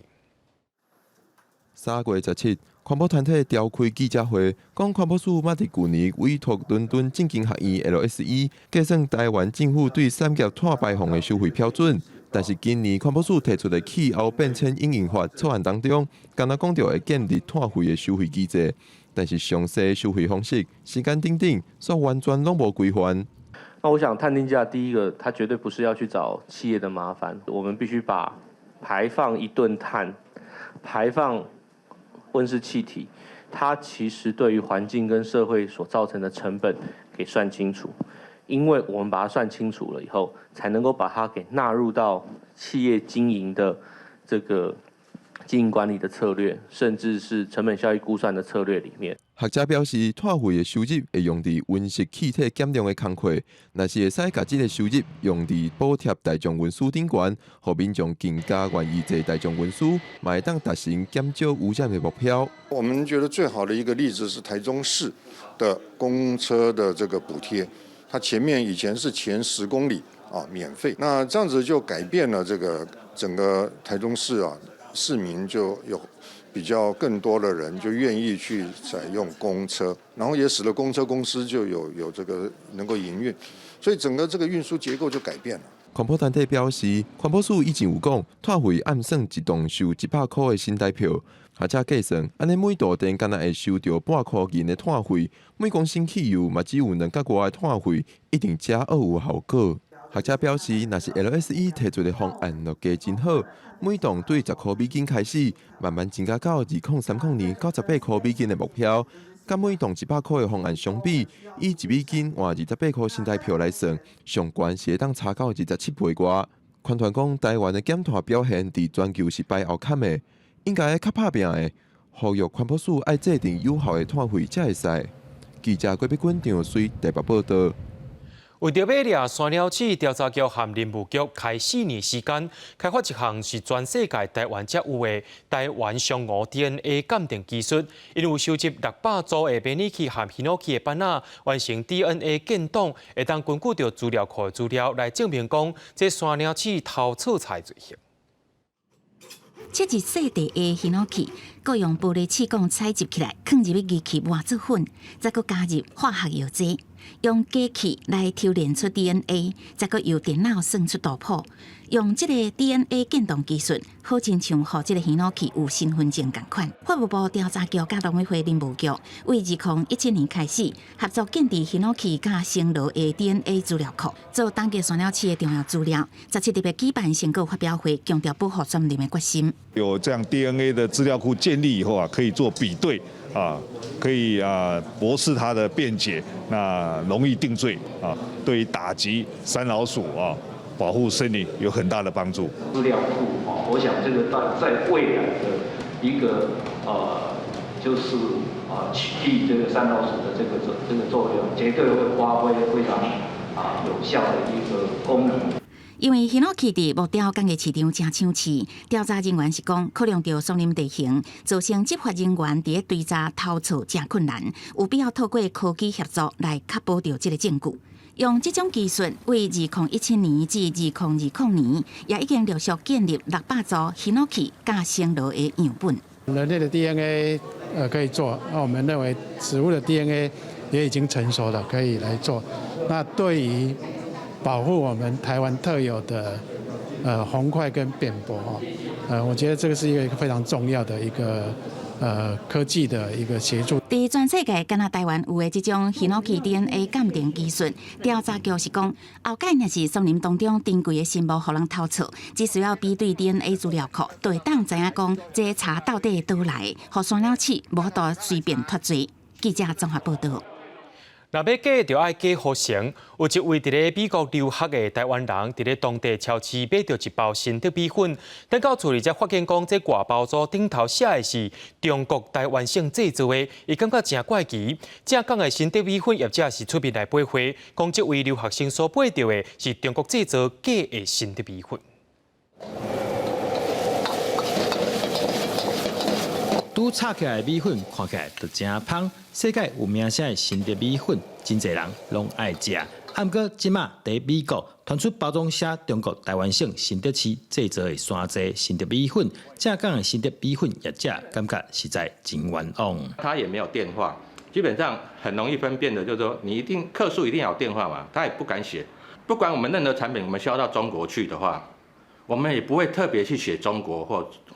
3月17，環保團體召開記者會，講環保署捌佇舊年委託倫敦政經學院 LSE 計算台灣政府對產業碳排放的收費標準。但是今年環保署提出的氣候變遷因應法草案當中，敢若講著會建立碳費的收費機制，但是詳細收費方式、時間等等，煞完全攏無規範。那我想碳定價，第一個，它絕對不是要去找企業的麻煩，我們必須把排放一噸碳、排放溫室氣體，它其實對於環境跟社會所造成的成本給算清楚。因為我們把它算清楚了以後，才能夠把它給納入到企業經營的這個經營管理的策略，甚至是成本效益估算的策略裡面。學者表示，碳費的收入會用佇溫室氣體減量的工課，若是會使共這个收入用佇補貼大眾運輸頂懸，予民眾更加願意坐大眾運輸，嘛會當達成減少污染的目標。我們覺得最好的一個例子是台中市的公車的這個補貼。它前面以前是前10公里啊免費，那這樣子就改變了這個整個台中市啊，市民就有比較更多的人就願意去採用公車，然後也使得公車公司就有這個能夠營運，所以整個這個運輸結構就改變了。環保團體表示，環保署以前有講，碳費按算一棟收100箍的新台票，學者計算，按呢每度電敢若會收著半箍銀的碳費，每公升汽油嘛只有兩角外的碳費，一定遮學有效果。學者表示，若是 LSE 提出的方案落地真好，每棟對10箍美金開始，慢慢增加到2030年98箍美金的目標。佮每棟100箍的方案相比，以1美金換28箍新台票來算，上懸是會當差到27倍外。環團講，台灣的減碳表現佇全球是排後坎的，應該較拍拚的，呼籲環保署愛制定有效的碳費才會使。記者郭碧君、張水台北報導。為著欲掠山鳥鼠，調查局和林務局開4年時間，開發一項是全世界台灣才有的台灣松鼯 DNA 鑑定技術。𪜶有收集600組的迷你鴟和緋鱸鴟的斑仔，完成 DNA 建檔，會當根據著資料庫的資料來證明講，這山鳥鼠偷錯菜罪行。切入細塊的緋鱸鴟，閣用玻璃試管採集起來，囥入去機器磨做粉，再閣加入化學藥劑，用機器來抽煉出 DNA，再閣由電腦算出圖譜，用這個 DNA 建檔技術，好親像予這个緋鱸鴟有身份證仝款。法務部調查局佮農委會林務局，為2017年開始合作建置緋鱸鴟佮松鱸的 DNA 資料庫，做打擊山鳥鼠的重要資料。17特別舉辦成果發表會，強調保護杉林的決心。有這樣 DNA 的資料庫建立以後啊，可以做比對。啊，可以啊駁斥他的辯解，那容易定罪啊，對於打擊山老鼠啊，保護森林有很大的幫助。資料庫啊，我想這個在未來的一個就是啊取締這個山老鼠的這個作用，絕對會發揮非常啊有效的一個功能。因為ヒノキ佇木雕工藝市場誠搶市，調查人員是講，考量著松林地形，造成執法人員佇咧追查偷盜誠困難，有必要透過科技協作來確保著這個證據。用這種技術，為2017年至2020年，也已經陸續建立600組ヒノキ佮生蘆的樣本。人類的 DNA 可以做，那我們認為植物的 DNA 也已經成熟了，可以來做。那對於保護我們台灣特有的紅檜跟扁柏我覺得這個是一個非常重要的一個科技的一個協助。佇全世界，敢若台灣有的這種ヒノキ DNA 鑑定技術，調查局是講，後擺若是松林當中珍貴的生物予人偷竊，只需要比對 DNA 資料庫，就會當知影講這茶到底佗來，予山老鼠無法度隨便脫罪。記者綜合報導。若欲假就愛假予成，有一位佇咧美國留學的台灣人，佇咧當地超市買著一包新德米粉，等到厝裡才發現講這外包裝頂頭寫的是中國台灣省製造的，伊感覺誠怪奇。正港的新德米粉業者是出面來駁話，講這位留學生所買著的是中國製造假的新德米粉。拄炒起來的米粉看起來就誠芳。世界有名聲的新德米粉，真濟人攏愛食。啊，毋過這馬佇美國傳出包裝寫中國台灣省新德市製造的山寨新德米粉，正港的新德米粉業者感覺實在真冤枉。他也沒有電話，基本上很容易分辨的，就是說你一定客訴一定要有電話嘛，他也不敢寫。不管我們任何產品，我們銷到中國去的話，我們也不會特別去寫中國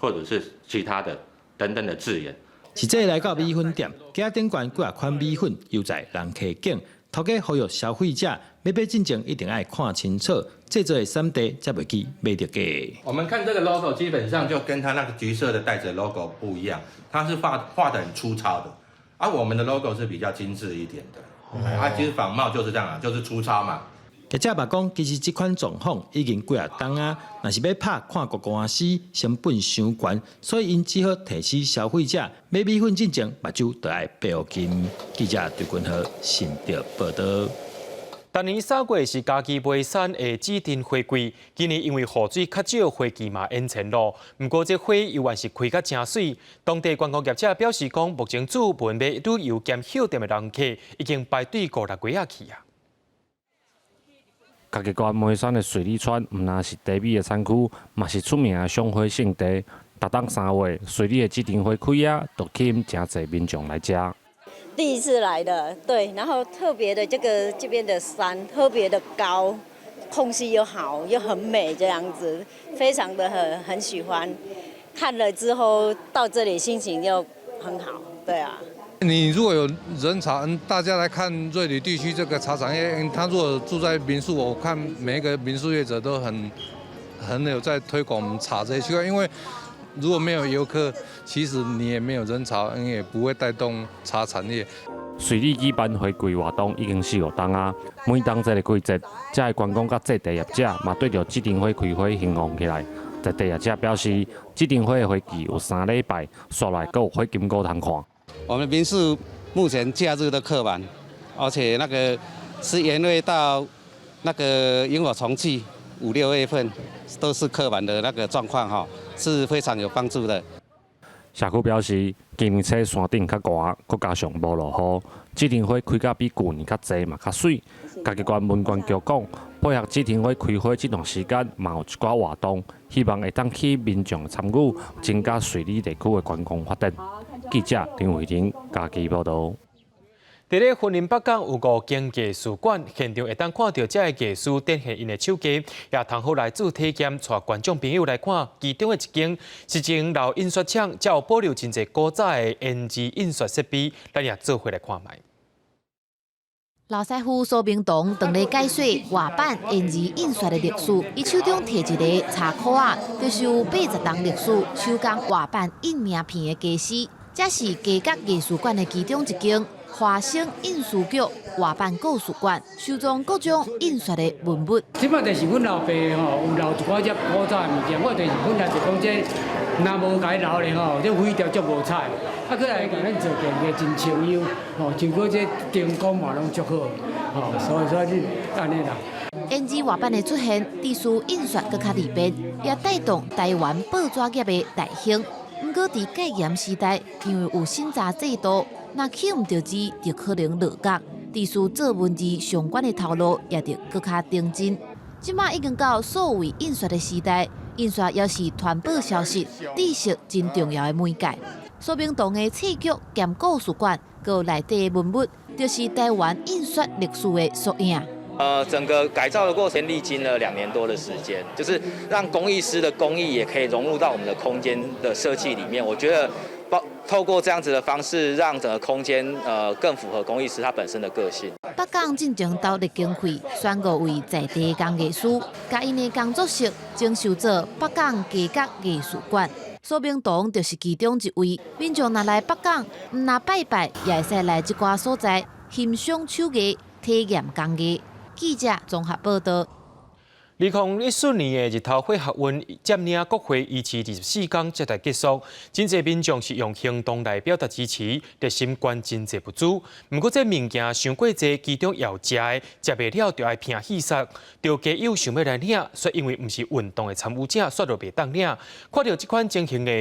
或者是其他的等等的字眼。實際來到米粉店，架頂懸幾仔款米粉，猶在人客揀。頭家呼籲消費者欲買進前一定愛看清楚，製造的產地才袂去買著假。我們看這個 logo，基本上就跟它那個橘色的袋子 logo 不一樣，它是畫畫得很粗糙的，而我們的 logo 是比較精緻一點的。啊，其實仿冒就是這樣啊，就是粗糙嘛。業者嘛講，其實這款狀況已經幾仔冬啊，若是欲拍跨國官司，成本傷懸，所以𪜶只好提醒消費者買米粉進前，目睭著愛閉緊。記者張君豪新竹報導。逐年3月是嘉義梅山的紫藤花季，今年因為雨水較少，花期嘛延前咯。毋過這花猶原是開甲誠媠。當地觀光業者表示講，目前注文欲旅遊兼歇踮的人客已經排隊五六月仔去啊。嘉義縣梅山的水里村，毋但是茶米的產區，嘛是出名的賞花勝地。逐冬3月，水里的紫藤花開啊，就吸引誠濟民眾來遮。第一次來的，對，然後特別的這個這邊的山特別的高，空氣又好，又很美，這樣子，非常的很喜歡。看了之後到這裡心情又很好，對啊。你如果有人潮，大家來看瑞里地區這個茶產業，他如果住在民宿，我看每一個民宿業者都很有在推廣我們茶這一區塊，因為如果沒有遊客，其實你也沒有人潮，你也不會帶動茶產業。水里舉辦花季活動已經四五冬啊，每當這个季節，遮的觀光佮製茶業者嘛對著紫藤花開花興旺起來。在地業者表示，紫藤花的花期有3禮拜，煞來閣有火金菇通看。我們民宿目前假日都客滿，而且那個是元月到那個螢火蟲季5、6月份都是客滿的那個狀況，哈，是非常有幫助的。社區表示，今年初山頂較寒，閣加上無落雨，紫藤花開甲比舊年較濟嘛較媠。嘉義縣文管局講，配合紫藤花開花這段時間，嘛有一寡活動，希望會當去民眾參與，增加水里地區的觀光發展。記者林慧玲嘉義報導。佇咧雲林北港有五間藝術館，現場會當看著遮个藝師展現𪜶的手藝，也通好來做體驗，帶觀眾朋友來看。其中的一間是前老印刷廠，才有保留真濟古早的鉛字印刷設備，咱也做伙來看覓。老師傅蘇明東當咧解說活版鉛字印刷的歷史，伊手中提一个查箍仔，就是有80冬歷史手工活版印名片的家私。這是街角藝術館的其中一間華星印書局活版故事館，收藏各種印刷的文物。這擺就是阮老爸吼，有留一寡這古早的物件，我就是本來就講這若無共伊留咧吼，這毀掉足無彩。啊，閣來共咱做電嘅真清幽，吼，像閣這燈光嘛攏足好，吼，所以說你按呢啦。電子活版的出現，致使印刷閣較利便，也帶動台灣報紙業的大興。毋過佇戒嚴時代，因為有審查制度，若刻毋著字，就可能落獄。致使做文字相關的頭路也著閣較認真。這馬已經到數位印刷的時代，印刷也是傳播消息、知識真重要的媒介。蘇明堂的冊局兼故事館，閣有內底的文物，就是台灣印刷歷史的縮影。整個改造的過程歷經了2年多的時間，就是讓工藝師的工藝也可以融入到我們的空間的設計裡面。我覺得，透過這樣子的方式，讓整個空間更符合工藝師他本身的個性。北港進前投入經費，選5位在地工藝師，共𪜶的工作室整修做北港街角藝術館。蘇明堂就是其中一位。民眾若來北港，毋若拜拜，也會使來這寡所在欣賞手藝、體驗工藝。記者綜合報道。2014年的日頭火學運佔領國會維持24工，這才結束。真濟民眾是用行動來表達支持，熱心捐真濟物資。毋過這物件傷過濟，其中有食的，食袂了就愛拚戲殺。著街友想欲來領，卻因為毋是運動的參與者，煞就袂當領。看著這款情形的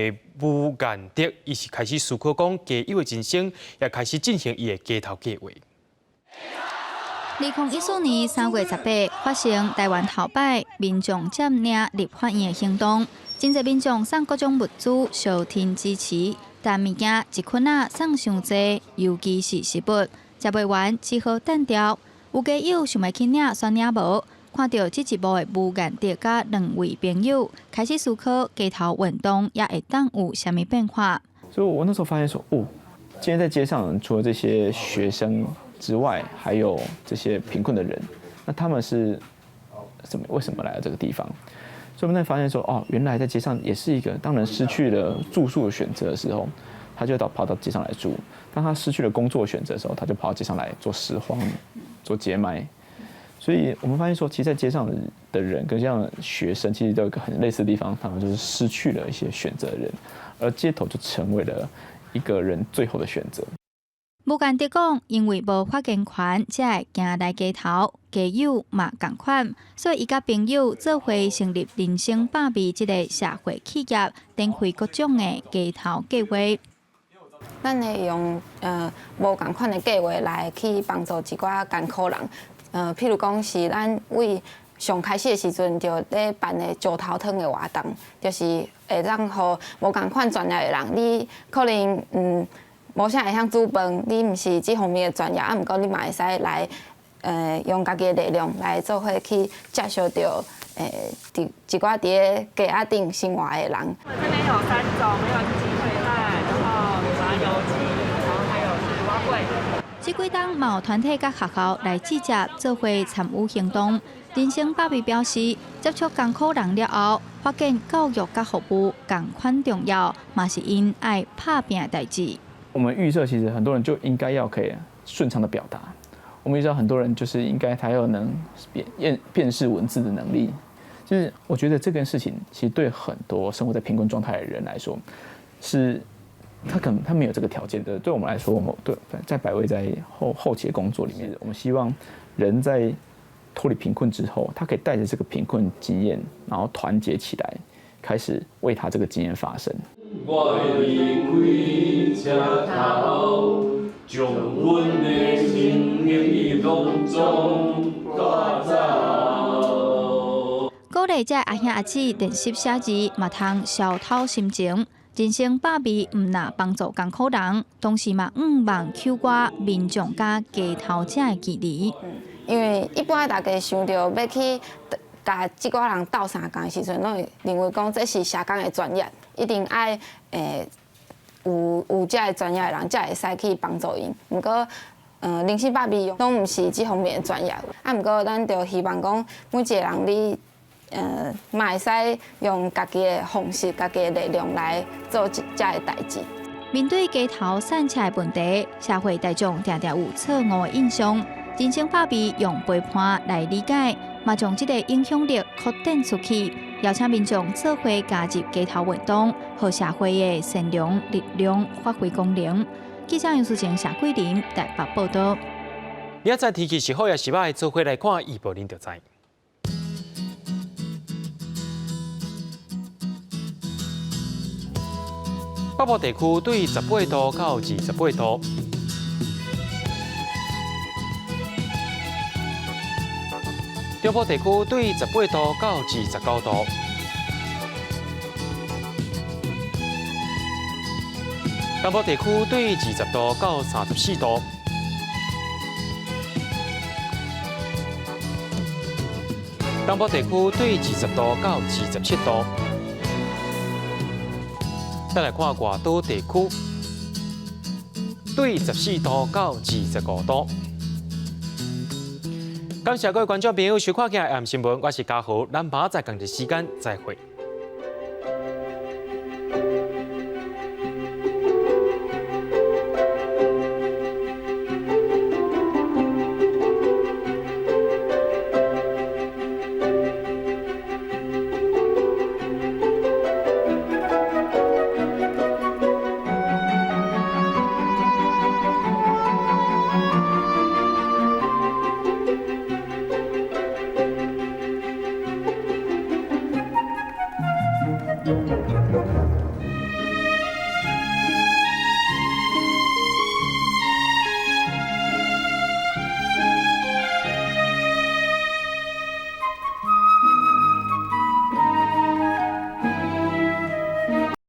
吳彥德，伊是開始思考講街友的人生，也開始進行伊的街頭計劃。2014年3月18發生台灣頭擺民眾佔領立法院的行動，真濟民眾送各種物資相挺支持，但物件一捆仔送傷濟，尤其是食物，食袂完只好擲掉。有街友想欲去領，煞領無。看著這一幕的吳彥德佮兩位朋友，開始思考街頭運動也會當有啥物變化。所以我那時候發現說，哦，今天在街上除了這些學生之外，還有這些貧困的人，那他們是怎麼為什麼來到這個地方？所以我們才發現說，哦，原來在街上也是一個，當人失去了住宿的選擇的時候，他就到跑到街上來住；當他失去了工作選擇的時候，他就跑到街上來做拾荒、做街賣。所以我們發現說，其實，在街上的人跟像學生，其實都有一個很類似的地方，他們就是失去了一些選擇的人，而街頭就成為了一個人最後的選擇。吳彥德講，因為無發言權，才會行來街頭，街友嘛仝款，所以伊佮朋友做伙成立人生百味這个社會企業，展開各種的街頭計劃。咱會用無仝款的計劃來去幫助一寡艱苦人，譬如講是咱為上開始的時陣就咧辦的石頭湯的活動，就是會當予無仝款專業的人，你可能無啥會曉煮飯，你毋是這方面的專業，啊，毋過你嘛會使來，用家己的力量來做伙去接觸著，佇一寡佇咧街仔頂生活的人。這邊有三種，有雞腿飯，然後麻油雞，然後還有是碗粿。這幾冬嘛有團體佮學校來集結做伙參與行動。人生百味表示，接觸艱苦人了後，發現教育佮服務仝款重要，嘛是𪜶愛拍拚的代誌。我們預設，其實很多人就應該要可以順暢的表達。我們預設很多人就是應該他要能辨識文字的能力。就是我覺得這件事情，其實對很多生活在貧困狀態的人來說，是他可能他沒有這個條件的。對我們來說，我們對在百味在後期的工作裡面，我們希望人在脫離貧困之後，他可以帶着這個貧困經驗，然後團結起來，開始為他這個經驗發聲。我會離開車頭，將阮的生命攏總帶走。鼓勵這阿兄阿姊練習寫字，嘛通消透心情。人生百味，毋若幫助艱苦人，同時嘛向望扣割民眾佮街頭者的距離。因為一般大家想著欲去共這寡人鬥相共的時陣，攏會認為講這是社工的專業，一定愛有這个專業的人才會使去幫助𪜶。毋過，人生百味攏毋是這方面的專業。啊，毋過咱就希望講，每一個人你，嘛會使用家己的方式、家己的力量來做這個代誌。面對街頭散赤的問題，社會大眾定定有錯誤的印象。人生百味用陪伴來理解，嘛將這个影響力擴展出去，邀請民眾做伙加入街頭運動，予社會的善良力量發揮功能。記者楊淑靜、謝桂林台北報導。明仔載天氣是好抑是䆀，做伙來看預報，恁就知。北部地區對18度到28度。中部地區對18度到29度。東部地區對20度到34度。東部地區對20度到27度。再來看外島地區，對14度到25度。感謝各位觀眾朋友收看今日的新聞，我是嘉豪，咱明仔載仝一時間再會。